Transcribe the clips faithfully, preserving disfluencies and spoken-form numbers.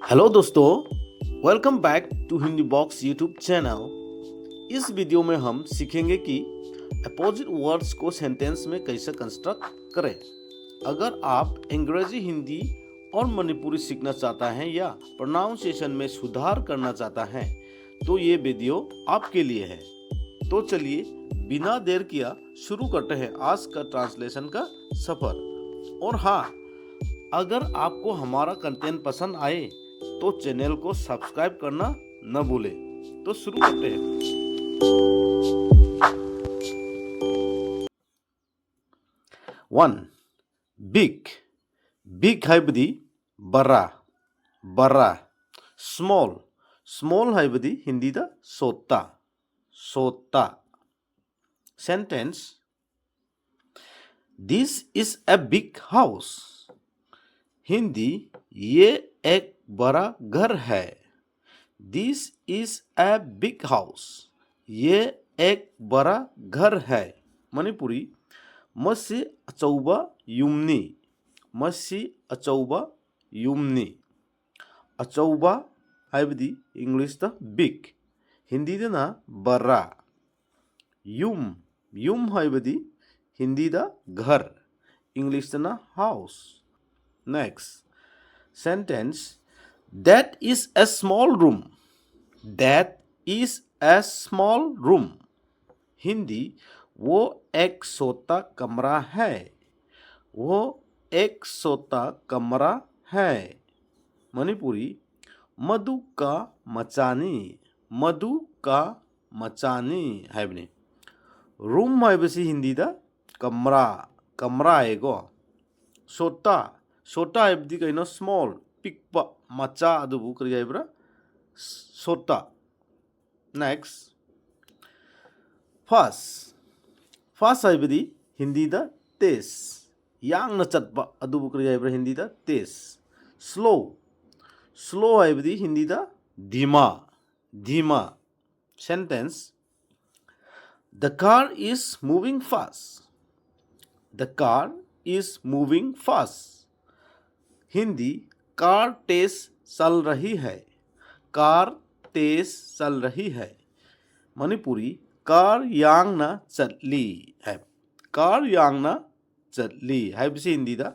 Hello दोस्तों, welcome back to Hindi Box YouTube channel। इस video में हम सीखेंगे कि अपोजिट वर्ड्स को सेंटेंस में कैसे कंस्ट्रक्ट करें। अगर आप अंग्रेजी, हिंदी और मणिपुरी सीखना चाहता है या प्रोनाउंसिएशन में सुधार करना चाहता है, तो ये वीडियो आपके लिए है। तो चलिए, बिना देर किया शुरू करते हैं आज का ट्रांसलेशन का सफर। और हाँ, अगर आपको हमारा कंटेंट पसंद आए, तो चैनल को सब्सक्राइब करना न भूले। तो शुरू करते हैं। One, big. बिग ꯍꯥꯏꯕꯗꯤ ꯕꯔꯥ, ꯕꯔꯥ꯫ ꯁ꯭ꯃꯣꯜ, ꯁ꯭ꯃꯣꯜ ꯍꯥꯏꯕꯗꯤ ꯍꯤꯟꯗꯤꯗ ꯁꯣꯇꯥ, ꯁꯣꯇꯥ꯫ Sentence: This is a big house. Hindi: ये एक बड़ा घर है। This is a big house. ये एक बड़ा घर है. ꯃꯅꯤꯄꯨꯔꯤ: ꯃꯁꯤ ꯑꯆꯧꯕ ꯌꯨꯝꯅꯤ꯫ ꯃꯁꯤ ꯑꯆꯧꯕ ꯌꯨꯝꯅꯤ꯫ ꯑꯆꯧꯕ ꯍꯥꯏꯕꯗꯤ ꯏꯪꯂꯤꯁꯇ ꯕꯤꯒ, ꯍꯤꯟꯗꯤꯗꯅ ꯕꯔꯥ꯫ ꯌꯨꯝ, ꯌꯨꯝ ꯍꯥꯏꯕꯗꯤ ꯍꯤꯟꯗꯤꯗ ꯘꯔ, ꯏꯪꯂꯤꯁꯇꯅ house. Next sentence: That is a small room. That is a small room. Hindi: वो एक छोटा कमरा है। वो एक छोटा कमरा है. ꯃꯅꯤꯄꯨꯔꯤ: ꯃꯗꯨ ꯀꯥ ꯃꯆꯥꯅꯤ, ꯃꯗꯨ ꯀꯥ ꯃꯆꯥꯅꯤ ꯍꯥꯏꯕꯅꯤ꯫ ꯔꯨꯝ ꯍꯥꯏꯕꯁꯤ ꯍꯤꯟꯗꯤꯗ ꯀꯝꯔꯥ, ꯀꯝꯔꯥ ꯍꯥꯏꯀꯣ꯫ ꯁꯣꯇꯥ, ꯁꯣꯇꯥ ꯍꯥꯏꯕꯗꯤ ꯀꯩꯅꯣ? ꯁ꯭ꯃꯣꯜ, ꯄꯤꯛꯄ, ꯃꯆꯥ ꯑꯗꯨꯕꯨ ꯀꯔꯤ ꯍꯥꯏꯕ꯭ꯔꯥ? ꯁꯣꯇꯥ꯫ Next, fast. Fast ꯍꯥꯏꯕꯗꯤ ꯍꯤꯟꯗꯤꯗ ꯇꯦꯖ, ꯌꯥꯡꯅ ꯆꯠꯄ ꯑꯗꯨꯕꯨ ꯀꯔꯤ ꯍꯥꯏꯕ꯭ꯔꯥ ꯍꯤꯟꯗꯤꯗ? ꯇꯦꯖ꯫ Slow. Slow ꯍꯥꯏꯕꯗꯤ ꯍꯤꯟꯗꯤꯗ ꯙꯤꯃꯥ, ꯙꯤꯃꯥ꯫ Sentence: The car is moving fast. The car is moving fast. Hindi: car तेज चल रही है। कार तेज चल रही है। ꯃꯅꯤꯄꯨꯔꯤ, car ꯌꯥꯡꯅ ꯆꯠꯂꯤ ꯍꯥꯏꯕ꯫ Car ꯌꯥꯡꯅ ꯆꯠꯂꯤ ꯍꯥꯏꯕꯁꯤ ꯍꯤꯟꯗꯤꯗ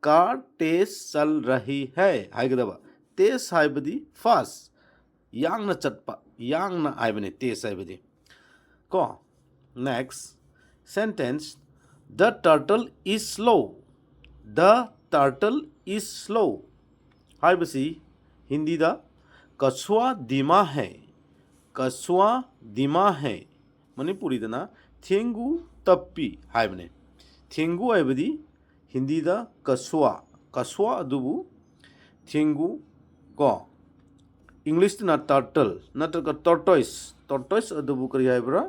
car तेज चल रही है ꯍꯥꯏꯒꯗꯕ꯫ तेज ꯍꯥꯏꯕꯗꯤ fast, ꯌꯥꯡꯅ ꯆꯠꯄ, ꯌꯥꯡꯅ ꯍꯥꯏꯕꯅꯤ तेज ꯍꯥꯏꯕꯗꯤ꯫ ꯀꯣ, next sentence, the turtle is slow, the turtle is slow ꯍꯥꯏꯕꯁꯤ ꯍꯤꯟꯗꯤꯗ कछुआ धीमा है, कछुआ धीमा है꯫ ꯃꯅꯤꯄꯨꯔꯤꯗꯅ ꯊꯦꯡꯒꯨ ꯇꯞꯄꯤ ꯍꯥꯏꯕꯅꯤ꯫ ꯊꯦꯡꯒꯨ ꯍꯥꯏꯕꯗꯤ ꯍꯤꯟꯗꯤꯗ कछुआ, कछुआ ꯑꯗꯨꯕꯨ ꯊꯦꯡꯒꯨ ꯀꯣ꯫ English ꯇꯅ turtle ꯅꯠꯇ꯭ꯔꯒ tortoise, tortoise ꯑꯗꯨꯕꯨ ꯀꯔꯤ ꯍꯥꯏꯕ꯭ꯔꯥ?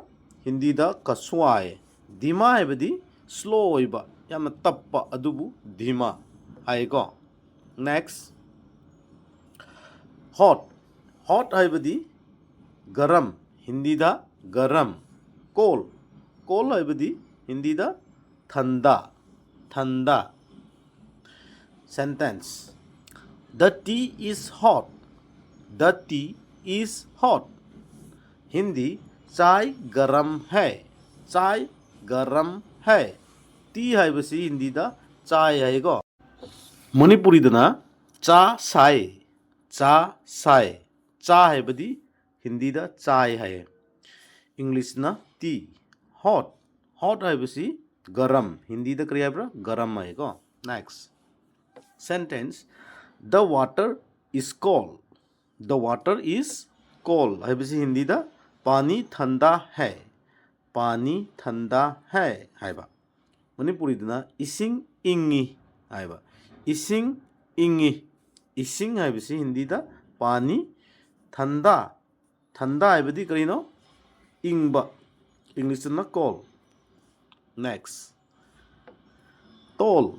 ꯍꯤꯟꯗꯤꯗ कछुआ ꯍꯥꯏ꯫ धीमा ꯍꯥꯏꯕꯗꯤ slow ꯑꯣꯏꯕ, ꯌꯥꯝꯅ ꯇꯞꯄ ꯑꯗꯨꯕꯨ धीमा ꯍꯥꯏꯀꯣ꯫ Next, hot, hot ꯍꯥꯏꯕꯗꯤ गरम, ꯍꯤꯟꯗꯤꯗ गरम꯫ Cold, cold ꯍꯥꯏꯕꯗꯤ ꯍꯤꯟꯗꯤꯗ ठंडा, ठंडा। Sentence, the tea is hot, the tea is hot। Hindi, चाय गरम है, चाय गरम है। Tea ꯍꯥꯏꯕꯁꯤ ꯍꯤꯟꯗꯤꯗ चाय ꯍꯥꯏꯀꯣ꯫ ꯃꯅꯤꯄꯨꯔꯤꯗꯅ ꯆꯥ ꯁꯥꯏ, ꯆꯥ ꯁꯥꯏ꯫ ꯆꯥ ꯍꯥꯏꯕꯗꯤ ꯍꯤꯟꯗꯤꯗ चाय ꯍꯥꯏꯌꯦ꯫ English ꯅ tea꯫ Hot, hot ꯍꯥꯏꯕꯁꯤ गरम, ꯍꯤꯟꯗꯤꯗ ꯀꯔꯤ ꯍꯥꯏꯕ꯭ꯔꯥ? गरम ꯍꯥꯏꯀꯣ꯫ Next sentence, the water is cold, the water is cold ꯍꯥꯏꯕꯁꯤ ꯍꯤꯟꯗꯤꯗ पानी ठंडा है, पानी ठंडा है ꯍꯥꯏꯕ꯫ ꯃꯅꯤꯄꯨꯔꯤꯗꯅ ꯏꯁꯤꯡ ꯏꯪꯉꯤ ꯍꯥꯏꯕ꯫ ꯏꯁꯤꯡ ꯏꯪꯉꯤ꯫ ꯏꯁꯤꯡ ꯍꯥꯏꯕꯁꯤ ꯍꯤꯟꯗꯤꯗ पानी ठंडा, ठंडा ꯍꯥꯏꯕꯗꯤ ꯀꯔꯤꯅꯣ? ꯏꯪꯕ꯫ English ꯇꯅ cold꯫ Next, tall,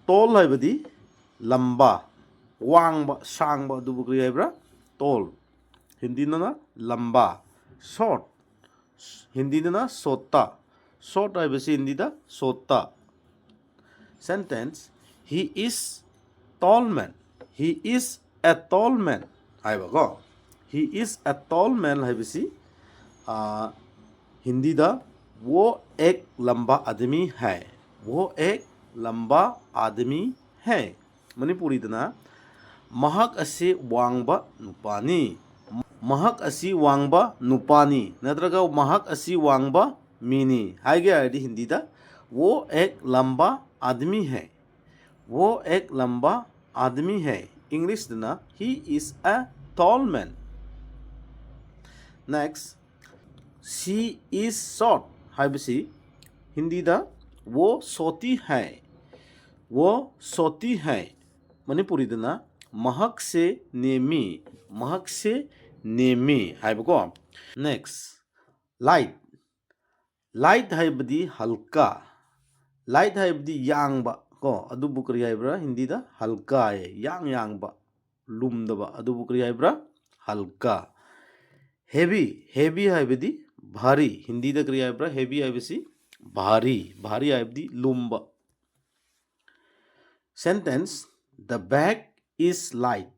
tall ꯍꯥꯏꯕꯗꯤ ꯂꯝꯕ, ꯋꯥꯡꯕ, ꯁꯥꯡꯕ ꯑꯗꯨꯕꯨ ꯀꯔꯤ ꯍꯥꯏꯕ꯭ꯔꯥ? Tall꯫ ꯍꯤꯟꯗꯤꯗꯅ लंबा꯫ Short, ꯍꯤꯟꯗꯤꯗꯅ छोटा꯫ Short ꯍꯥꯏꯕꯁꯤ ꯍꯤꯟꯗꯤꯗ छोटा꯫ Sentence, he is tall man, he is A tall man ꯍꯥꯏꯕꯀꯣ꯫ He is a tall man ꯍꯥꯏꯕꯁꯤ, ꯑ, ꯍꯤꯟꯗꯤꯗ "वो एक लंबा आदमी है, वो एक लंबा आदमी है", ꯃꯅꯤꯄꯨꯔꯤꯗꯅ "ꯃꯍꯥꯛ ꯑꯁꯤ ꯋꯥꯡꯕ ꯅꯨꯄꯥꯅꯤ, ꯃꯍꯥꯛ ꯑꯁꯤ ꯋꯥꯡꯕ ꯅꯨꯄꯥꯅꯤ" ꯅꯠꯇ꯭ꯔꯒ "ꯃꯍꯥꯛ ꯑꯁꯤ ꯋꯥꯡꯕ ꯃꯤꯅꯤ" ꯍꯥꯏꯒꯦ ꯍꯥꯏꯔꯗꯤ ꯍꯤꯟꯗꯤꯗ "वो एक लंबा आदमी है, वो एक लंबा आदमी है", ꯏꯪꯂꯤꯁꯇꯅ "He is a tall man". Next, "She is short" ꯍꯥꯏꯕꯁꯤ ꯍꯤꯟꯗꯤꯗ "वो छोटी है, वो छोटी है", ꯃꯅꯤꯄꯨꯔꯤꯗꯅ "ꯃꯍꯥꯛꯁꯦ ꯅꯦꯝꯃꯤ, ꯃꯍꯥꯛꯁꯦ ꯅꯦꯝꯃꯤ" ꯍꯥꯏꯕꯀꯣ꯫ Next, light꯫ Light ꯍꯥꯏꯕꯗꯤ ꯍꯜꯀꯥ꯫ Light ꯍꯥꯏꯕꯗꯤ ꯌꯥꯡꯕ ꯀꯣ, ꯑꯗꯨꯕꯨ ꯀꯔꯤ ꯍꯥꯏꯕ꯭ꯔꯥ ꯍꯤꯟꯗꯤꯗ? ꯍꯜꯀꯥ ꯍꯥꯏꯌꯦ, ꯌꯥꯡ ꯌꯥꯡꯕ, ꯂꯨꯝꯗꯕ, ꯑꯗꯨꯕꯨ ꯀꯔꯤ ꯍꯥꯏꯕ꯭ꯔꯥ? ꯍꯜꯀꯥ꯫ Heavy, heavy ꯍꯥꯏꯕꯗꯤ ꯚꯥꯔꯤ꯫ ꯍꯤꯟꯗꯤꯗ ꯀꯔꯤ ꯍꯥꯏꯕ꯭ꯔꯥ? Heavy ꯍꯥꯏꯕꯁꯤ ꯚꯥꯔꯤ, ꯚꯥꯔꯤ ꯍꯥꯏꯕꯗꯤ ꯂꯨꯝꯕ꯫ Sentence, "The bag is light,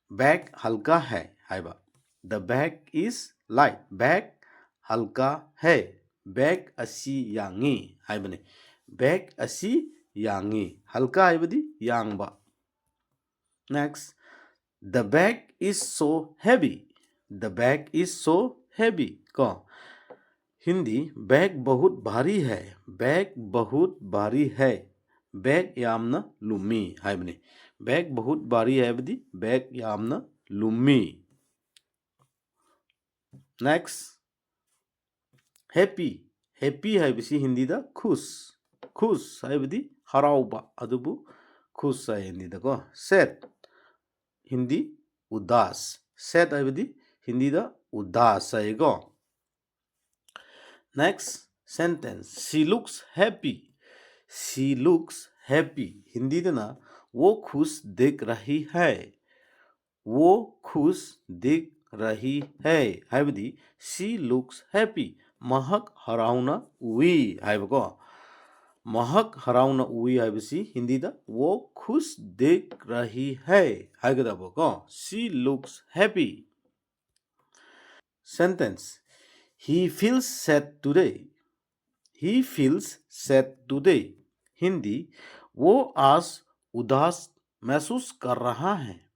bag हल्का है" ꯍꯥꯏꯕ꯫ "The bag is light, bag हल्का है", bag ꯑꯁꯤ ꯌꯥꯡꯉꯤ ꯍꯥꯏꯕꯅꯤ꯫ Bag ꯑꯁꯤ ꯌꯥꯡꯉꯤ, ꯍꯜꯀꯥ ꯍꯥꯏꯕꯗꯤ ꯌꯥꯡꯕ꯫ Next, "The bag is so heavy, the bag is so heavy" ꯀꯣ꯫ ꯍꯤꯟꯗꯤ, "बैग बहुत भारी है, बैग बहुत भारी है", bag ꯌꯥꯝꯅ ꯂꯨꯝꯃꯤ ꯍꯥꯏꯕꯅꯤ꯫ "बैग बहुत भारी" ꯍꯥꯏꯕꯗꯤ bag ꯌꯥꯝꯅ ꯂꯨꯝꯃꯤ꯫ Next, happy꯫ Happy ꯍꯥꯏꯕꯁꯤ ꯍꯤꯟꯗꯤꯗ खुश, खुश ꯍꯥꯏꯕꯗꯤ ꯍꯔꯥꯎꯕ, ꯑꯗꯨꯕꯨ खुश ꯍꯥꯏ ꯍꯤꯟꯗꯤꯗꯀꯣ꯫ Sad, ꯍꯤꯟꯗꯤ उदास꯫ Sad ꯍꯥꯏꯕꯗꯤ ꯍꯤꯟꯗꯤꯗ उदास ꯍꯥꯏꯌꯦꯀꯣ꯫ Next sentence, "She looks happy, she looks happy", ꯍꯤꯟꯗꯤꯗꯅ "वो खुश दिख रही है, वो खुश दिख रही है" ꯍꯥꯏꯕꯗꯤ "She looks happy", ꯃꯍꯥꯛ ꯍꯔꯥꯎꯅ ꯎꯏ ꯍꯥꯏꯕꯀꯣ꯫ ꯃꯍꯥꯛ ꯍꯔꯥꯎꯅ ꯎꯏ ꯍꯥꯏꯕꯁꯤ ꯍꯤꯟꯗꯤꯗ "वो खुश दिख रही है" ꯍꯥꯏꯒꯗꯕꯀꯣ꯫ She looks happy. Sentence. He feels sad today. He feels sad today. Hindi, वो आज उदास महसूस कर रहा है।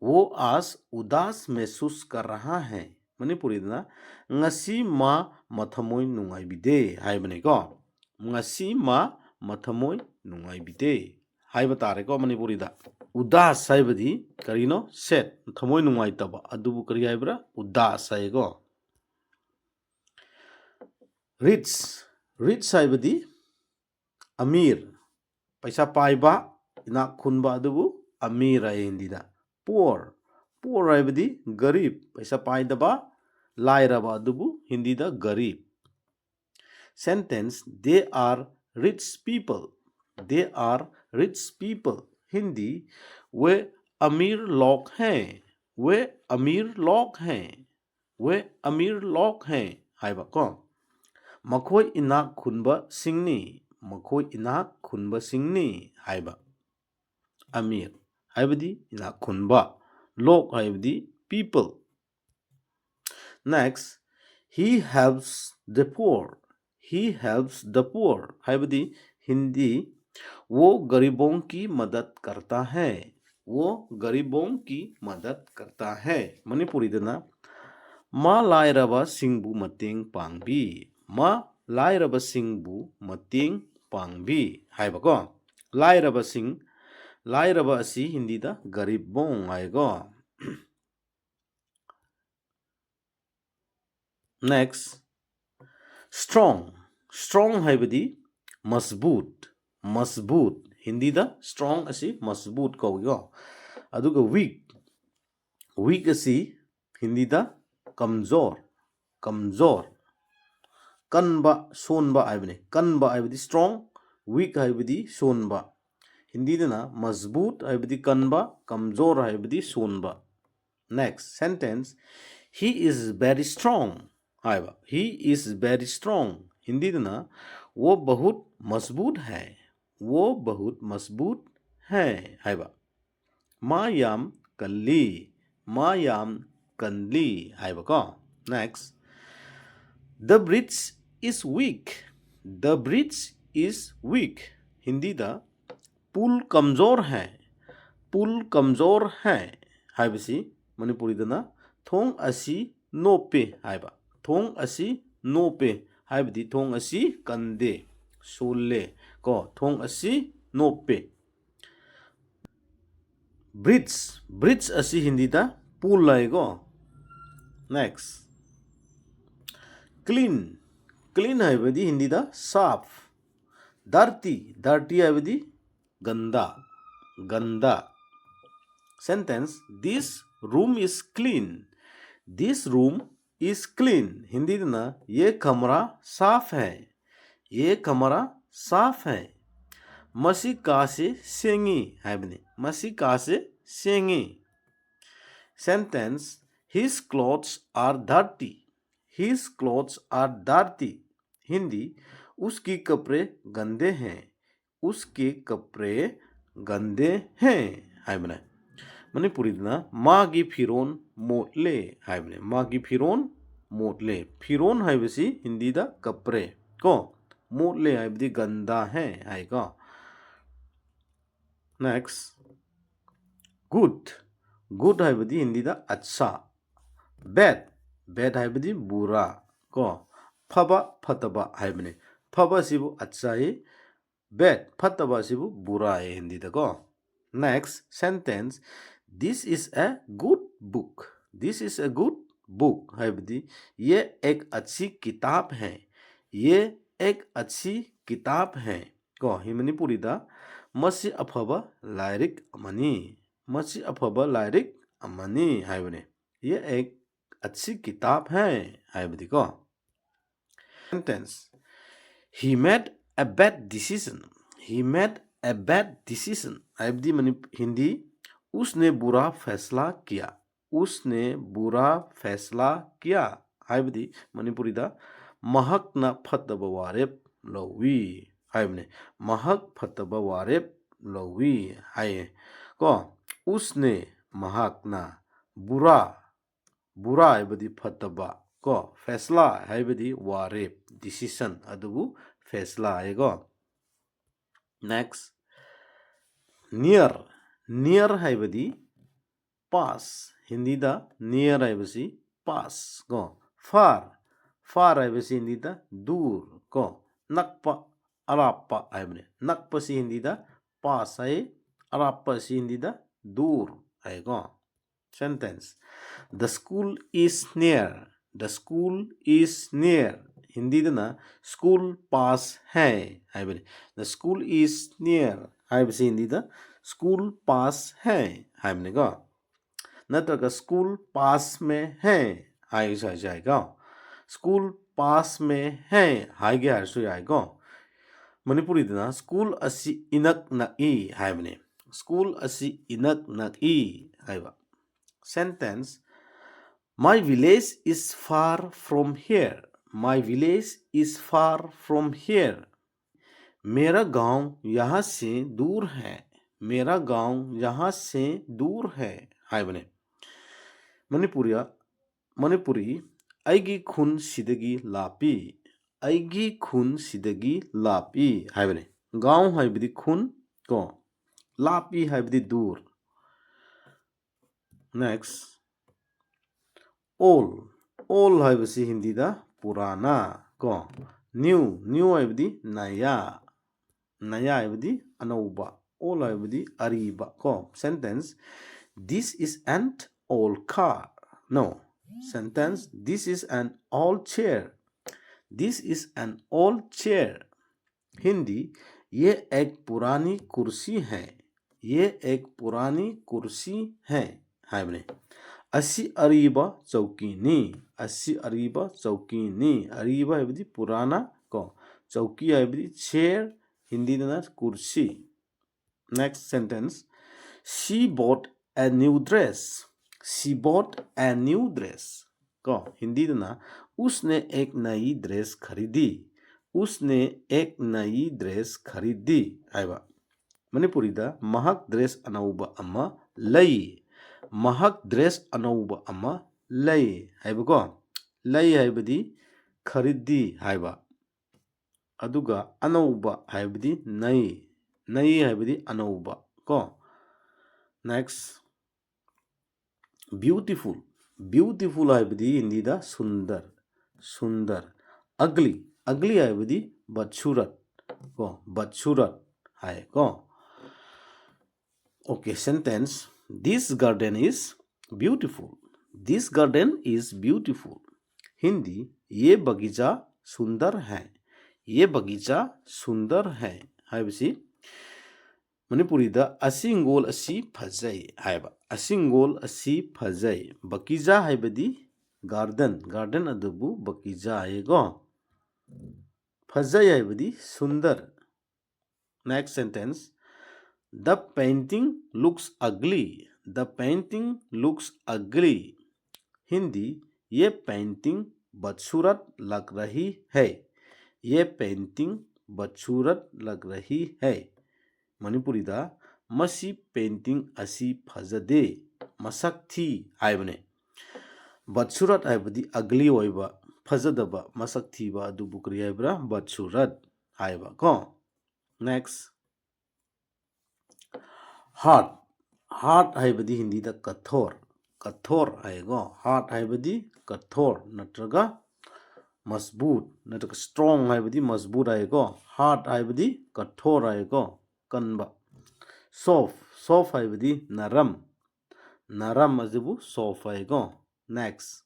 वो आज उदास महसूस कर रहा है. ꯃꯅꯤꯄꯨꯔꯤꯗꯅ, ꯉꯁꯤ ꯃꯥ ꯃꯊꯃꯣꯏ ꯅꯨꯡꯉꯥꯏꯕꯤꯗꯦ ꯍꯥꯏꯕꯅꯤꯀꯣ꯫ ꯉꯁꯤ ꯃꯥ ꯃꯊꯃꯣꯏ ꯅꯨꯡꯉꯥꯏꯕꯤꯗꯦ ꯍꯥꯏꯕ ꯇꯥꯔꯦꯀꯣ ꯃꯅꯤꯄꯨꯔꯤꯗ꯫ ꯎꯗꯥꯁ ꯍꯥꯏꯕꯗꯤ ꯀꯔꯤꯅꯣ? Sad, ꯊꯃꯣꯏ ꯅꯨꯡꯉꯥꯏꯇꯕ꯫ ꯑꯗꯨꯕꯨ ꯀꯔꯤ ꯍꯥꯏꯕ꯭ꯔꯥ? ꯎꯗꯥꯁ ꯍꯥꯏꯌꯦꯀꯣ꯫ Rich, rich ꯍꯥꯏꯕꯗꯤ ꯑꯃꯤꯔ, ꯄꯩꯁꯥ ꯄꯥꯏꯕ, ꯏꯅꯥꯛ ꯈꯨꯟꯕ ꯑꯗꯨꯕꯨ ꯑꯃꯤꯔ ꯍꯥꯏ ꯍꯤꯟꯗꯤꯗ꯫ Poor, poor ꯍꯥꯏꯕꯗꯤ ꯒꯔꯤꯕ, ꯄꯩꯁꯥ ꯄꯥꯏꯗꯕ, ꯂꯥꯏꯔꯕ ꯑꯗꯨꯕꯨ ꯍꯤꯟꯗꯤꯗ Garib. Sentence. They are rich people. They are rich people. Hindi, वे अमीर लोग हैं। वे अमीर लोग हैं। वे अमीर लोग हैं ꯍꯥꯏꯕ ꯀꯣ꯫ ꯃꯈꯣꯏ ꯏꯅꯥꯛ ꯈꯨꯟꯕꯁꯤꯡꯅꯤ꯫ ꯃꯈꯣꯏ ꯏꯅꯥꯛ ꯈꯨꯟꯕꯁꯤꯡꯅꯤ ꯍꯥꯏꯕ꯫ ꯑꯃꯤꯔ ꯍꯥꯏꯕꯗꯤ ꯏꯅꯥꯛ ꯈꯨꯟꯕ꯫ ꯂꯣꯛ ꯍꯥꯏꯕꯗꯤ people. Next, he helps the poor. He helps the poor ꯍꯥꯏꯕꯗꯤ ꯍꯤꯟꯗꯤ, वो गरीबों की मदद करता है. वो गरीबों की मदद करता है. ꯃꯅꯤꯄꯨꯔꯤꯗꯅ, ꯃꯥ ꯂꯥꯏꯔꯕꯁꯤꯡꯕꯨ ꯃꯇꯦꯡ ꯄꯥꯡꯕꯤ. ꯃꯥ ꯂꯥꯏꯔꯕꯁꯤꯡꯕꯨ ꯃꯇꯦꯡ ꯄꯥꯡꯕꯤ ꯍꯥꯏꯕꯀꯣ꯫ ꯂꯥꯏꯔꯕꯁꯤꯡ, ꯂꯥꯏꯔꯕ ꯑꯁꯤ ꯍꯤꯟꯗꯤꯗ ꯒꯔꯤꯕꯣꯡ ꯍꯥꯏꯀꯣ꯫ Next, strong. Strong ꯍꯥꯏꯕꯗꯤ ꯃꯖꯕꯨꯠ, ꯃꯖꯕꯨꯠ꯫ ꯍꯤꯟꯗꯤꯗ strong ꯑꯁꯤ ꯃꯖꯕꯨꯠ ꯀꯧꯏꯀꯣ꯫ ꯑꯗꯨꯒ weak, weak ꯑꯁꯤ ꯍꯤꯟꯗꯤꯗ ꯀꯝꯖꯣꯔ, ꯀꯝꯖꯣꯔ꯫ ꯀꯟꯕ, ꯁꯣꯟꯕ ꯍꯥꯏꯕꯅꯤ꯫ ꯀꯟꯕ ꯍꯥꯏꯕꯗꯤ strong, weak ꯍꯥꯏꯕꯗꯤ ꯁꯣꯟꯕ꯫ ꯍꯤꯟꯗꯤꯗꯅ ꯃꯖꯕꯨꯠ ꯍꯥꯏꯕꯗꯤ ꯀꯟꯕ, ꯀꯝꯖꯣꯔ ꯍꯥꯏꯕꯗꯤ ꯁꯣꯟꯕ꯫ Next sentence, he is very strong ꯍꯥꯏꯕ꯫ He is very strong. ꯍꯤꯟꯗꯤꯗꯅ, वो बहुत मजबूत है, वो बहुत मजबूत है ꯍꯥꯏꯕ꯫ ꯃꯥ ꯌꯥꯝ ꯀꯜꯂꯤ, ꯃꯥ ꯌꯥꯝ ꯀꯜꯂꯤ ꯍꯥꯏꯕꯀꯣ꯫ Next, the bridge is weak, the bridge is weak꯫ ꯍꯤꯟꯗꯤꯗ, पुल कमज़ोर है, पुल कमज़ोर है ꯍꯥꯏꯕꯁꯤ ꯃꯅꯤꯄꯨꯔꯤꯗꯅ ꯊꯣꯡ ꯑꯁꯤ ꯅꯣꯞꯄꯦ ꯍꯥꯏꯕ꯫ ꯊꯣꯡ ꯑꯁꯤ ꯅꯣꯞꯄꯦ ꯍꯥꯏꯕꯗꯤ ꯊꯣꯡ ꯑꯁꯤ ꯀꯟꯗꯦ, ꯁꯣꯜꯂꯦ ꯀꯣ꯫ ꯊꯣꯡ ꯑꯁꯤ ꯅꯣꯞꯄꯦ꯫ Bridge, bridge ꯑꯁꯤ ꯍꯤꯟꯗꯤꯗ पुल ꯍꯥꯏꯀꯣ꯫ Next, clean, clean ꯍꯥꯏꯕꯗꯤ ꯍꯤꯟꯗꯤꯗ साफ꯫ Dirty, dirty ꯍꯥꯏꯕꯗꯤ गंदा, गंदा। Sentence, this room is clean, this room is clean꯫ ꯍꯤꯟꯗꯤꯗꯅ, ये कमरा साफ है, ये कमरा साफ है꯫ ꯃꯁꯤ ꯀꯥꯁꯤ ꯁꯦꯡꯉꯤ ꯍꯥꯏꯕꯅꯤ, ꯃꯁꯤ ꯀꯥꯁꯤ ꯁꯦꯡꯉꯤ꯫ Sentence, his clothes are dirty, his clothes are dirty। Hindi, उसके कपड़े गंदे हैं, उसके कपड़े गंदे हैं ꯍꯥꯏꯕꯅꯦ꯫ ꯃꯅꯤꯄꯨꯔꯤꯗꯅ ꯃꯥꯒꯤ ꯐꯤꯔꯣꯜ ꯃꯣꯠꯂꯦ ꯍꯥꯏꯕꯅꯦ꯫ ꯃꯥꯒꯤ ꯐꯤꯔꯣꯜ ꯃꯣꯠꯂꯦ꯫ ꯐꯤꯔꯣꯜ ꯍꯥꯏꯕꯁꯤ ꯍꯤꯟꯗꯤꯗ कपड़े ꯀꯣ꯫ ꯃꯣꯠꯂꯦ ꯍꯥꯏꯕꯗꯤ गंदा है ꯍꯥꯏꯀꯣ꯫ Next, good, good ꯍꯥꯏꯕꯗꯤ ꯍꯤꯟꯗꯤꯗ अच्छा꯫ Bad, bad ꯍꯥꯏꯕꯗꯤ बुरा ꯀꯣ꯫ ꯐꯕ, ꯐꯠꯇꯕ ꯍꯥꯏꯕꯅꯤ꯫ ꯐꯕ ꯑꯁꯤꯕꯨ अच्छा ꯍꯤ, bad, ꯐꯠꯇꯕ ꯑꯁꯤꯕꯨ बुरा ꯍꯤ ꯍꯤꯟꯗꯤꯗꯀꯣ꯫ Next sentence, this is a good book, this is a good book ꯍꯥꯏꯕꯗꯤ ये एक अच्छी किताब है, ये एक अच्छी किताब है ꯀꯣ꯫ ꯍꯤ ꯃꯅꯤꯄꯨꯔꯤꯗ, ꯃꯁꯤ ꯑꯐꯕ ꯂꯥꯏꯔꯤꯛ ꯑꯃꯅꯤ, ꯃꯁꯤ ꯑꯐꯕ ꯂꯥꯏꯔꯤꯛ ꯑꯃꯅꯤ ꯍꯥꯏꯕꯅꯤ꯫ ये एक अच्छी किताब है ꯍꯥꯏꯕꯗꯤꯀꯣ꯫ Sentence, he made a bad decision, he made a bad decision ꯍꯥꯏꯕꯗꯤ ꯃꯅꯤ-, ꯍꯤꯟꯗꯤ, उसने बुरा फैसला किया, उसने बुरा फैसला किया ꯍꯥꯏꯕꯗꯤ ꯃꯅꯤꯄꯨꯔꯤꯗ, ꯃꯍꯥꯛꯅ ꯐꯠꯇꯕ ꯋꯥꯔꯦꯞ ꯂꯧꯏ ꯍꯥꯏꯕꯅꯤ꯫ ꯃꯍꯥꯛ ꯐꯠꯇꯕ ꯋꯥꯔꯦꯞ ꯂꯧꯏ ꯍꯥꯏꯌꯦ ꯀꯣ꯫ ꯎꯁꯅꯦ, ꯃꯍꯥꯛꯅ꯫ ꯕꯨꯔꯥ, ꯕꯨꯔꯥ ꯍꯥꯏꯕꯗꯤ ꯐꯠꯇꯕ ꯀꯣ꯫ ꯐꯦꯁꯂꯥ ꯍꯥꯏꯕꯗꯤ ꯋꯥꯔꯦꯞ, decision, ꯑꯗꯨꯕꯨ ꯐꯦꯁꯂꯥ ꯍꯥꯏꯀꯣ꯫ Next, near, near ꯍꯥꯏꯕꯗꯤ pass꯫ ꯍꯤꯟꯗꯤꯗ near ꯍꯥꯏꯕꯁꯤ pass ꯀꯣ꯫ Far, far ꯍꯥꯏꯕꯁꯤ ꯍꯤꯟꯗꯤꯗ दूर ꯀꯣ꯫ ꯅꯛꯄ, ꯑꯔꯥꯞꯄ ꯍꯥꯏꯕꯅꯤ꯫ ꯅꯛꯄꯁꯤ ꯍꯤꯟꯗꯤꯗ pass ꯍꯥꯏ, ꯑꯔꯥꯞꯄꯁꯤ ꯍꯤꯟꯗꯤꯗ दूर ꯍꯥꯏꯀꯣ꯫ Sentence, The school is near. The school is near. ꯍꯤꯟꯗꯤꯗꯅ school pass है ꯍꯥꯏꯕꯅꯤ꯫ The school is near ꯍꯥꯏꯕꯁꯤ ꯍꯤꯟꯗꯤꯗ school pass है ꯍꯥꯏꯕꯅꯤꯀꯣ꯫ ꯅꯠꯇ꯭ꯔꯒ school पास में है ꯍꯥꯏꯁꯨ ꯍꯥꯏꯁꯨ ꯌꯥꯏꯀꯣ꯫ School पास में है ꯍꯥꯏꯒꯦ ꯍꯥꯏꯔꯁꯨ ꯌꯥꯏꯀꯣ꯫ ꯃꯅꯤꯄꯨꯔꯤꯗꯅ school ꯑꯁꯤ ꯏꯅꯛ ꯅꯛꯏ ꯍꯥꯏꯕꯅꯤ꯫ School ꯑꯁꯤ ꯏꯅꯛ ꯅꯛꯏ ꯍꯥꯏꯕ꯫ Sentence, My village is far from here. My village is far from here. मेरा गांव यहाँ से दूर है. मेरा गांव यहाँ से दूर है. ꯍꯥꯏꯕꯅꯦ꯫ ꯃꯅꯤꯄꯨꯔꯤꯌꯥ, ꯃꯅꯤꯄꯨꯔꯤ, ꯑꯩꯒꯤ ꯈꯨꯟ ꯁꯤꯗꯒꯤ ꯂꯥꯞꯄꯤ꯫ ꯑꯩꯒꯤ ꯈꯨꯟ ꯁꯤꯗꯒꯤ ꯂꯥꯞꯄꯤ ꯍꯥꯏꯕꯅꯦ꯫ गांव ꯍꯥꯏꯕꯗꯤ ꯈꯨꯟ ꯀꯣ, ꯂꯥꯞꯄꯤ ꯍꯥꯏꯕꯗꯤ दूर꯫ Next, old. Old ꯍꯥꯏꯕꯁꯤ ꯍꯤꯟꯗꯤꯗ पुराना ꯀꯣ꯫ New, new ꯍꯥꯏꯕꯗꯤ नया, नया ꯍꯥꯏꯕꯗꯤ ꯑꯅꯧꯕ, old ꯍꯥꯏꯕꯗꯤ ꯑꯔꯤꯕ ꯀꯣ꯫ Sentence, This is an old car. No. Sentence, This is an old chair. This is an old chair. Hindi, ये एक पुरानी कुर्सी है. ये एक पुरानी कुर्सी है. ꯍꯥꯏꯕꯅꯦ꯫ ꯑꯁꯤ ꯑꯔꯤꯕ ꯆꯧꯀꯤꯅꯤ꯫ ꯑꯁꯤ ꯑꯔꯤꯕ ꯆꯧꯀꯤꯅꯤ꯫ ꯑꯔꯤꯕ ꯍꯥꯏꯕꯗꯤ पुराना ꯀꯣ꯫ ꯆꯧꯀꯤ ꯍꯥꯏꯕꯗꯤ chair, ꯍꯤꯟꯗꯤꯗꯅ कुर्सी꯫ Next sentence, She bought a new dress. She bought a new dress. ꯀꯣ, ꯍꯤꯟꯗꯤꯗꯅ उसने एक नई dress खरीदी. ꯎꯁꯅꯦ ꯑꯦꯛ ꯅꯌꯤ ꯗ꯭ꯔꯦꯁ ꯈꯔꯤꯗꯤ ꯍꯥꯏꯕ꯫ ꯃꯅꯤꯄꯨꯔꯤꯗ ꯃꯍꯥꯛ ꯗ꯭ꯔꯦꯁ ꯑꯅꯧꯕ ꯑꯃ ꯂꯩ꯫ ꯃꯍꯥꯛ ꯗ꯭ꯔꯦꯁ ꯑꯅꯧꯕ ꯑꯃ ꯂꯩ ꯍꯥꯏꯕꯀꯣ꯫ ꯂꯩ ꯍꯥꯏꯕꯗꯤ ꯈꯔꯤꯗꯤ ꯍꯥꯏꯕ꯫ ꯑꯗꯨꯒ ꯑꯅꯧꯕ ꯍꯥꯏꯕꯗꯤ ꯅꯩ꯫ ꯅꯩ ꯍꯥꯏꯕꯗꯤ ꯑꯅꯧꯕ ꯀꯣ꯫ Next, beautiful. Beautiful ꯍꯥꯏꯕꯗꯤ ꯍꯤꯟꯗꯤꯗ ꯁꯨꯟꯗꯔ, ꯁꯨꯟꯗꯔ꯫ Ugly, ugly ꯍꯥꯏꯕꯗꯤ ꯕꯠꯁꯨꯔꯠ ꯀꯣ, ꯕꯠꯁꯨꯔꯠ ꯍꯥꯏ ꯀꯣ꯫ Okay, sentence. This garden is beautiful. This garden is beautiful. Hindi, ये बगीचा सुंदर है। ये बगीचा सुंदर है ꯍꯥꯏꯕꯁꯤ ꯃꯅꯤꯄꯨꯔꯤꯗ ꯑꯁꯤ ꯍꯤꯡꯒꯣꯜ ꯑꯁꯤ ꯐꯖꯩ ꯍꯥꯏꯕ꯫ ꯑꯁꯤ ꯍꯤꯡꯒꯣꯜ ꯑꯁꯤ ꯐꯖꯩ꯫ ꯕꯒꯤꯆꯥ ꯍꯥꯏꯕꯗꯤ garden, garden ꯑꯗꯨꯕꯨ ꯕꯒꯤꯆꯥ ꯍꯥꯏꯌꯦꯀꯣ꯫ ꯐꯖꯩ ꯍꯥꯏꯕꯗꯤ Sundar. Next sentence. The painting looks ugly. The painting looks ugly. Hindi, ये पेंटिंग बदसूरत लग रही है। ये पेंटिंग बदसूरत लग रही है। ꯃꯅꯤꯄꯨꯔꯤꯗ ꯃꯁꯤ ꯄꯦꯟꯇꯤꯡ ꯑꯁꯤ ꯐꯖꯗꯦ, ꯃꯁꯛ ꯊꯤ ꯍꯥꯏꯕꯅꯦ꯫ ꯕꯠꯁꯨꯔꯠ ꯍꯥꯏꯕꯗꯤ ugly ꯑꯣꯏꯕ, ꯐꯖꯗꯕ, ꯃꯁꯛ ꯊꯤꯕ ꯑꯗꯨꯕꯨ ꯀꯔꯤ ꯍꯥꯏꯕ꯭ꯔꯥ? ꯕꯠꯁꯨꯔꯠ ꯍꯥꯏꯕ ꯀꯣ꯫ Next, hard. Hard ꯍꯥꯏꯕꯗꯤ ꯍꯤꯟꯗꯤꯗ ꯀꯊꯣꯔ, ꯀꯊꯣꯔ ꯍꯥꯏꯀꯣ꯫ Hard ꯍꯥꯏꯕꯗꯤ ꯀꯊꯣꯔ ꯅꯠꯇ꯭ꯔꯒ ꯃꯖꯕꯨꯠ ꯅꯠꯇ꯭ꯔꯒ strong ꯍꯥꯏꯕꯗꯤ ꯃꯖꯕꯨꯠ ꯍꯥꯏꯀꯣ꯫ Hard ꯍꯥꯏꯕꯗꯤ ꯀꯊꯣꯔ ꯍꯥꯏꯀꯣ, ꯀꯟꯕ꯫ Soft, soft ꯍꯥꯏꯕꯗꯤ ꯅꯔꯝ, ꯅꯔꯝ ꯑꯁꯤꯕꯨ soft ꯍꯥꯏꯀꯣ꯫ Next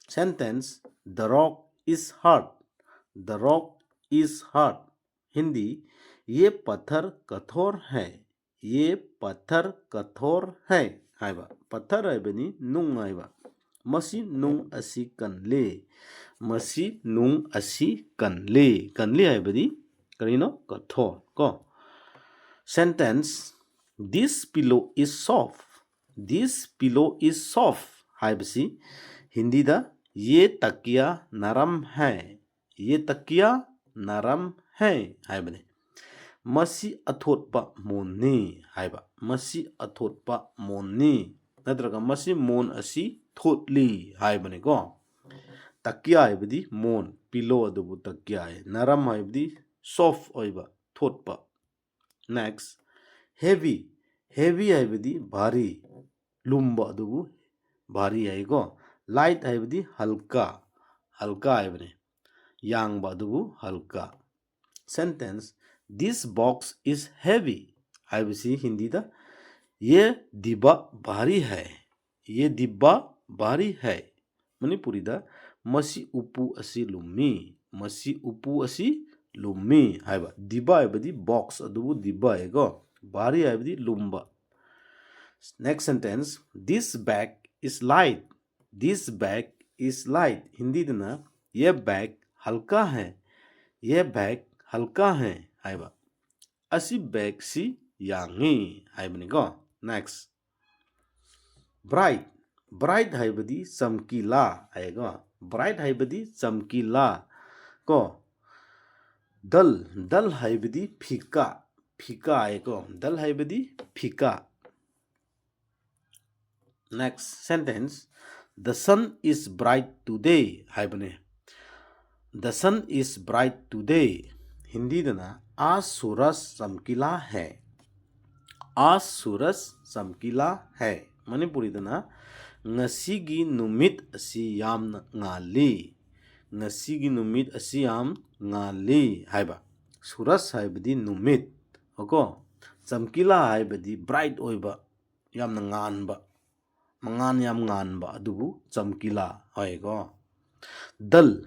sentence, the rock is hard. The rock is hard. Hindi, ये पत्थर कठोर है। ये पत्थर कठोर है ꯍꯥꯏꯕ꯫ ꯄꯊꯔ ꯍꯥꯏꯕꯅꯤ ꯅꯨꯡ ꯍꯥꯏꯕ꯫ ꯃꯁꯤ ꯅꯨꯡ ꯑꯁꯤ ꯀꯜꯂꯤ꯫ ꯃꯁꯤ ꯅꯨꯡ ꯑꯁꯤ ꯀꯜꯂꯤ꯫ ꯀꯜꯂꯤ ꯍꯥꯏꯕꯗꯤ ꯀꯔꯤꯅꯣ? ꯀꯊꯣꯔ ꯀꯣ꯫ Sentence, this pillow is soft. This pillow is soft ꯍꯥꯏꯕꯁꯤ ꯍꯤꯟꯗꯤꯗ ये तकिया नरम है, ये तकिया ꯅꯔꯝ ꯍꯦ ꯍꯥꯏꯕꯅꯤ꯫ ꯃꯁꯤ ꯑꯊꯣꯠꯄ ꯃꯣꯟꯅꯤ ꯍꯥꯏꯕ꯫ ꯃꯁꯤ ꯑꯊꯣꯠꯄ ꯃꯣꯟꯅꯤ, ꯅꯠꯇ꯭ꯔꯒ ꯃꯁꯤ ꯃꯣꯟ ꯑꯁꯤ ꯊꯣꯠꯂꯤ ꯍꯥꯏꯕꯅꯤꯀꯣ꯫ ꯇꯀꯤꯌꯥ ꯍꯥꯏꯕꯗꯤ ꯃꯣꯟ, ꯄꯤꯂꯣ ꯑꯗꯨꯕꯨ ꯇꯀꯤꯌꯥ ꯍꯥꯏ꯫ ꯅꯔꯝ ꯍꯥꯏꯕꯗꯤ ꯁꯣꯐ ꯑꯣꯏꯕ, ꯊꯣꯠꯄ꯫ Next, heavy꯫ Heavy ꯍꯥꯏꯕꯗꯤ ꯚꯥꯔꯤ, ꯂꯨꯝꯕ ꯑꯗꯨꯕꯨ ꯚꯥꯔꯤ ꯍꯥꯏꯀꯣ꯫ Light ꯍꯥꯏꯕꯗꯤ ꯍꯜꯀꯥ, ꯍꯜꯀꯥ ꯍꯥꯏꯕꯅꯤ꯫ ꯌꯥꯡꯕ ꯑꯗꯨꯕꯨ ꯍꯜꯀꯥ꯫ Sentence, "This box is heavy" ꯍꯥꯏꯕꯁꯤ ꯍꯤꯟꯗꯤꯗ "ये डिब्बा भारी है, ये डिब्बा भारी है"꯫ ꯃꯅꯤꯄꯨꯔꯤꯗ "ꯃꯁꯤ ꯎꯄꯨ ꯑꯁꯤ ꯂꯨꯝꯃꯤ, ꯃꯁꯤ ꯎꯄꯨ ꯑꯁꯤ ꯂꯨꯝꯃꯤ" ꯍꯥꯏꯕ꯫ ꯗꯤꯕꯥ ꯍꯥꯏꯕꯗꯤ ꯕꯣꯛꯁ ꯑꯗꯨꯕꯨ ꯗꯤꯕꯥ ꯍꯥꯏꯀꯣ꯫ ꯚꯥꯔꯤ ꯍꯥꯏꯕꯗꯤ ꯂꯨꯝꯕ꯫ Next sentence, "This bag is light, this bag is light"꯫ ꯍꯤꯟꯗꯤꯗꯅ "ये बैग हल्का है, ये बैग हल्का है" ꯍꯥꯏꯕ꯫ ꯑꯁꯤ ꯕꯦꯒꯁꯤ ꯌꯥꯡꯉꯤ ꯍꯥꯏꯕꯅꯤꯀꯣ꯫ Next, bright꯫ Bright ꯍꯥꯏꯕꯗꯤ ꯆꯝꯀꯤꯂꯥ ꯍꯥꯏꯀꯣ꯫ Bright ꯍꯥꯏꯕꯗꯤ ꯆꯝꯀꯤꯂꯥ ꯀꯣ꯫ Dull꯫ Dull ꯍꯥꯏꯕꯗꯤ ꯐꯤꯀꯥ, ꯐꯤꯀꯥ ꯍꯥꯏꯀꯣ꯫ Dull ꯍꯥꯏꯕꯗꯤ ꯐꯤꯀꯥ꯫ Next sentence, "The sun is bright today" ꯍꯥꯏꯕꯅꯦ꯫ "The sun is bright today"꯫ ꯍꯤꯟꯗꯤꯗꯅ "आज सूरज चमकीला है, आज सूरज चमकीला है"꯫ ꯃꯅꯤꯄꯨꯔꯤꯗꯅ "ꯉꯁꯤꯒꯤ ꯅꯨꯃꯤꯠ ꯑꯁꯤ ꯌꯥꯝꯅ ꯉꯥꯜꯂꯤ, ꯉꯁꯤꯒꯤ ꯅꯨꯃꯤꯠ ꯑꯁꯤ ꯌꯥꯝ ꯉꯥꯜꯂꯤ" ꯍꯥꯏꯕ꯫ ꯁꯨꯔꯖ ꯍꯥꯏꯕꯗꯤ ꯅꯨꯃꯤꯠ ꯀꯣ꯫ ꯆꯝꯀꯤꯂꯥ ꯍꯥꯏꯕꯗꯤ ꯕ꯭ꯔꯥꯏꯠ ꯑꯣꯏꯕ, ꯌꯥꯝꯅ ꯉꯥꯟꯕ, ꯃꯉꯥꯜ ꯌꯥꯝ ꯉꯥꯟꯕ ꯑꯗꯨꯕꯨ ꯆꯝꯀꯤꯂꯥ ꯍꯥꯏꯀꯣ꯫ Dull꯫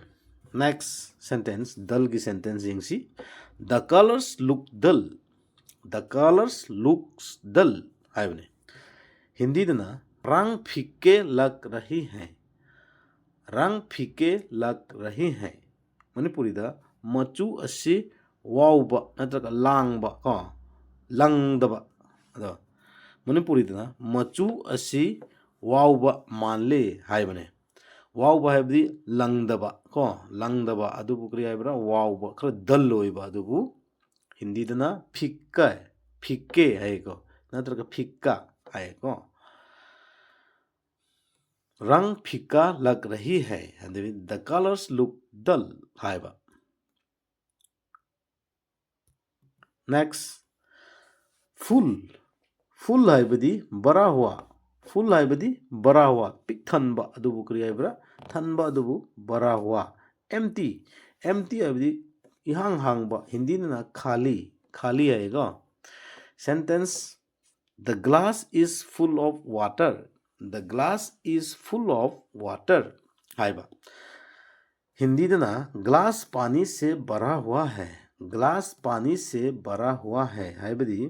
Next sentence, dullꯒꯤ sentence ꯌꯦꯡꯁꯤ꯫ "The colors look dull, the colors looks dull" ꯍꯥꯏꯕꯅꯤ꯫ ꯍꯤꯟꯗꯤꯗꯅ "रंग फीके लग रही हैं, रंग फीके लग रही हैं"꯫ ꯃꯅꯤꯄꯨꯔꯤꯗ "ꯃꯆꯨ ꯑꯁꯤ ꯋꯥꯎꯕ" ꯅꯠꯇ꯭ꯔꯒ "ꯂꯥꯡꯕ" ꯀꯣ, "ꯂꯪꯗꯕ"꯫ ꯑꯗꯣ ꯃꯅꯤꯄꯨꯔꯤꯗꯅ "ꯃꯆꯨ ꯑꯁꯤ ꯋꯥꯎꯕ ꯃꯥꯜꯂꯦ" ꯍꯥꯏꯕꯅꯦ꯫ ꯋꯥꯎꯕ ꯍꯥꯏꯕꯗꯤ ꯂꯪꯗꯕ ꯀꯣ, ꯂꯪꯗꯕ ꯑꯗꯨꯕꯨ ꯀꯔꯤ ꯍꯥꯏꯕ꯭ꯔꯥ? ꯋꯥꯎꯕ, ꯈꯔ dull ꯑꯣꯏꯕ ꯑꯗꯨꯕꯨ ꯍꯤꯟꯗꯤꯗꯅ ꯐꯤꯛꯀꯥ, ꯐꯤꯛꯀꯦ ꯍꯥꯏꯀꯣ, ꯅꯠꯇ꯭ꯔꯒ ꯐꯤꯛꯀꯥ ꯍꯥꯏꯀꯣ꯫ ꯔꯪ ꯐꯤꯛꯀꯥ ꯂꯒ ꯔꯍꯤ ꯍꯥꯏ, ꯑꯗꯨꯗꯤ the colors look dull ꯍꯥꯏꯕ꯫ Next, full. Full ꯍꯥꯏꯕꯗꯤ ꯕꯔꯥ ꯍꯨꯋꯥ꯫ Full ꯍꯥꯏꯕꯗꯤ ꯕꯔꯥ ꯍꯨꯋꯥ, ꯄꯤꯛ ꯊꯟꯕ ꯑꯗꯨꯕꯨ ꯀꯔꯤ ꯍꯥꯏꯕ꯭ꯔꯥ? ꯊꯟꯕ ꯑꯗꯨꯕꯨ ꯕꯔꯥ ꯍꯨꯋꯥ꯫ Empty. Empty ꯍꯥꯏꯕꯗꯤ ꯏꯍꯥꯡ ꯍꯥꯡꯕ, ꯍꯤꯟꯗꯤꯗꯅ ꯈꯥꯂꯤ, ꯈꯥꯂꯤ ꯍꯥꯏꯀꯣ꯫ Sentence, the glass is full of water. The glass is full of water ꯍꯥꯏꯕ꯫ ꯍꯤꯟꯗꯤꯗꯅ ꯒ꯭ꯂꯥꯁ ꯄꯥꯅꯤ ꯁꯦ ꯚꯔꯥ ꯍꯨꯋꯥ ꯍꯦ꯫ ꯒ꯭ꯂꯥꯁ ꯄꯥꯅꯤ ꯁꯦ ꯚꯔꯥ ꯍꯨꯋꯥ ꯍꯦ ꯍꯥꯏꯕꯗꯤ,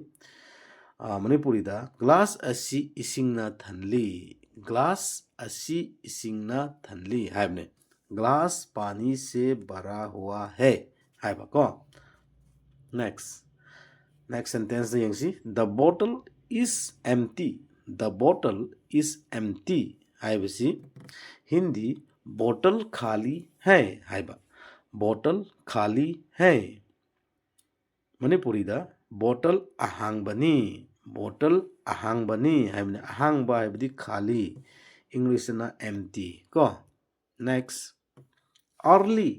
ꯑ, ꯃꯅꯤꯄꯨꯔꯤꯗ ꯒ꯭ꯂꯥꯁ ꯑꯁꯤ ꯏꯁꯤꯡꯅ ꯊꯜꯂꯤ꯫ ꯒ꯭ꯂꯥꯁ ꯑꯁꯤ ꯏꯁꯤꯡꯅ ꯊꯜꯂꯤ ꯍꯥꯏꯕꯅꯤ꯫ ꯒ꯭ꯂꯥꯁ ꯄꯥꯅꯤ ꯁꯦ ꯚꯔꯥ ꯍꯨꯋꯥ ꯍꯦ ꯍꯥꯏꯕ ꯀꯣ꯫ Next, next sentence ꯌꯦꯡꯁꯤ꯫ The bottle is empty. The bottle is empty ꯍꯥꯏꯕꯁꯤ ꯍꯤꯟꯗꯤ ꯕꯣꯇꯜ ꯈꯥꯂꯤ ꯍꯦ ꯍꯥꯏꯕ꯫ ꯕꯣꯇꯜ ꯈꯥꯂꯤ ꯍꯦ꯫ ꯃꯅꯤꯄꯨꯔꯤꯗ ꯕꯣꯇꯜ ꯑꯍꯥꯡꯕꯅꯤ꯫ ꯕꯣꯇꯜ ꯑꯍꯥꯡꯕꯅꯤ ꯍꯥꯏꯕꯅꯤ꯫ ꯑꯍꯥꯡꯕ ꯍꯥꯏꯕꯗꯤ ꯈꯥꯂꯤ꯫ ꯏꯪꯂꯤꯁꯇꯅ empty ꯀꯣ꯫ Next, early.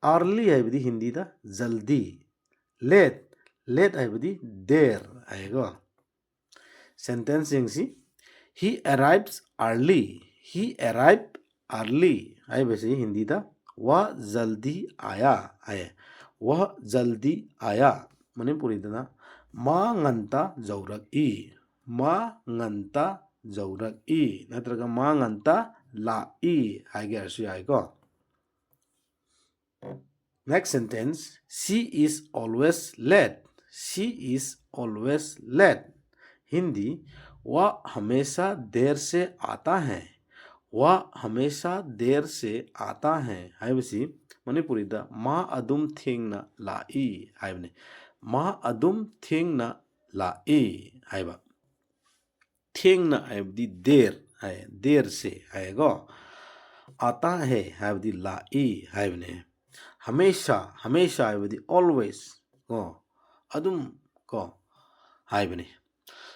Early ꯍꯥꯏꯕꯗꯤ ꯍꯤꯟꯗꯤꯗ ꯖꯜꯗꯤ꯫ Late, late ꯍꯥꯏꯕꯗꯤ ꯗꯦꯔ ꯍꯥꯏꯀꯣ꯫ Sentence ꯌꯦꯡꯁꯤ꯫ He arrives early. He arrived early ꯍꯥꯏꯕꯁꯤ ꯍꯤꯟꯗꯤꯗ ꯋꯥ ꯖꯜꯗꯤ ꯑꯥꯌꯥ ꯍꯥꯏꯌꯦ꯫ ꯋꯥ ꯖꯜꯗꯤ ꯑꯥꯌꯥ꯫ ꯃꯅꯤꯄꯨꯔꯤꯗꯅ ꯃꯥ ꯉꯟꯇꯥ ꯌꯧꯔꯛꯏ꯫ ꯃꯥ ꯉꯟꯇꯥ ꯌꯧꯔꯛꯏ ꯅꯠꯇ꯭ꯔꯒ ꯃꯥ ꯉꯟꯇꯥ ꯂꯥꯛꯏ ꯍꯥꯏꯒꯦ ꯍꯥꯏꯔꯁꯨ ꯌꯥꯏꯀꯣ꯫ Next sentence, she is always late. She is always late. Hindi, वह हमेशा देर से आता है. वह हमेशा देर से आता है ꯍꯥꯏꯕꯁꯤ ꯃꯅꯤꯄꯨꯔꯤꯗ ꯃꯥ ꯑꯗꯨꯝ ꯊꯦꯡꯅ ꯂꯥꯛꯏ ꯍꯥꯏꯕꯅꯤ꯫ ꯃꯥ ꯑꯗꯨꯝ ꯊꯦꯡꯅ ꯂꯥꯛꯏ ꯍꯥꯏꯕ꯫ ꯊꯦꯡꯅ ꯍꯥꯏꯕꯗꯤ ꯗꯦꯔ ꯍꯥꯏ, ꯗꯦꯔ ꯁꯦ ꯍꯥꯏꯀꯣ꯫ आता है ꯍꯥꯏꯕꯗꯤ ꯂꯥꯛꯏ ꯍꯥꯏꯕꯅꯦ꯫ हमेशा, हमेशा ꯍꯥꯏꯕꯗꯤ always ꯀꯣ, ꯑꯗꯨꯝ ꯀꯣ ꯍꯥꯏꯕꯅꯤ꯫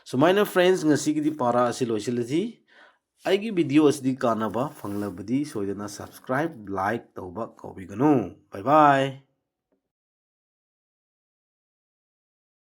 ꯁꯨꯃꯥꯏꯅ friends, ꯉꯁꯤꯒꯤꯗꯤ ꯄꯥꯔꯥ ꯑꯁꯤ ꯂꯣꯏꯁꯤꯜꯂꯁꯤ꯫ ꯑꯩꯒꯤ video ꯑꯁꯤꯗꯤ ꯀꯥꯟꯅꯕ ꯐꯪꯂꯕꯗꯤ ꯁꯣꯏꯗꯅ subscribe, like ꯇꯧꯕ ꯀꯥꯎꯕꯤꯒꯅꯨ꯫ Bye bye꯫